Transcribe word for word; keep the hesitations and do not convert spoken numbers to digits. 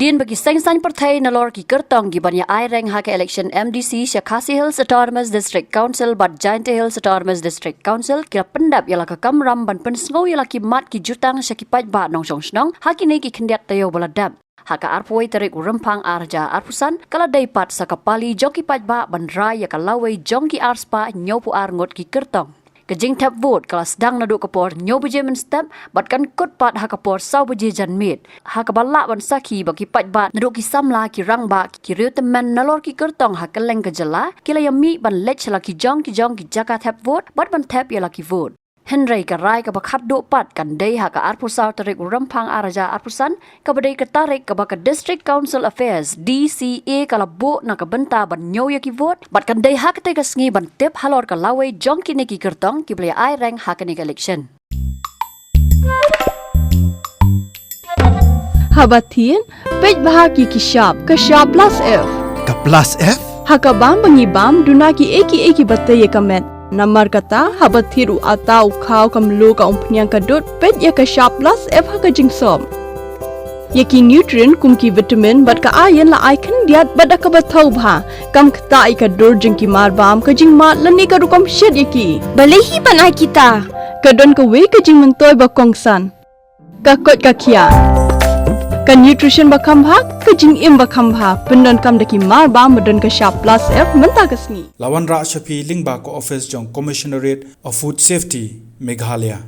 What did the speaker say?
Hadien ba ki seng saiñ pyrthei nalor ki kyrtong kiban ïa aireng ha ka election M D C sha Khasi Hills Autonomous District Council bad Jaintia Hills Autonomous District Council ki la pyndep ïa la ka kamram ban pynsngew ïa la ki mat ki jutang sha ki paidbah nongshong shnong ha kine ki khyndiat taïew ba la dep. Ha ka arphew wei tarik u Rymphang ar hajar arphew san ka la dei pat sa ka pali jong ki paidbah ban rai ïa ka lawei jong ki arspah hynñiewphew ar ngut ki kyrtong. Ka jingthep vote ka la sdang naduh ka por hynñiew baje mynstep bad kan kut pat ha ka por saw baje janmiet, ha kaba lah ban sakhi ba ki paidbah naduh ki samla, ki rangbah, ki riewtymmen nalor ki kyrtong ha kylleng ka jylla ki la ïamih ban leit sha la ki jong ki jong ki jaka thep vote bad ban thep ïa la ki vote. Hynrei ka rai kaba khatduh pat kan dei ha ka arphew saw tarik u Rymphang ar hajar arphew san, kaba dei ka tarik kaba ka District Council Affairs, D C A, ka la buh na ka bynta ban ñiew ïa ki vote, bad kan dei ha katei ka sngi ban tip halor ka lawei jong kine ki kyrtong kiba la aireng ha kane ka election. Haba thied, peit bha ki ki shap, ka shap plus F. Ka plus F? Ha ka bam ba ngi bam, duna ki ei ki ei kiba tei ïa ka met. Namar kata, haba thied u atta, u khaw, ka mluh, ka umphniang, ka dud, peit ïa ka shap plus F ha ka jingsop. Ïa ki nutrient kum ki vitamin bad ka iron la ai khyndiat bad da kaba thaw bha. Kam ktah ïa ka dur jong ki mar bam, ka jingmad lane ka rukom shet ïa ki. Balei hi ban ai kita? Ka don kawei ka jingmyntoi ba kongsan. Ka koit ka khiah. Ka nutrition ba kham bha, ka jingim ba kham bha. Pyndonkam da ki mar bam ba don ka shap plus F mynta ka sngi. La wanrah sha phi lyngba ka office jong Commissionerate of Food Safety, Meghalaya.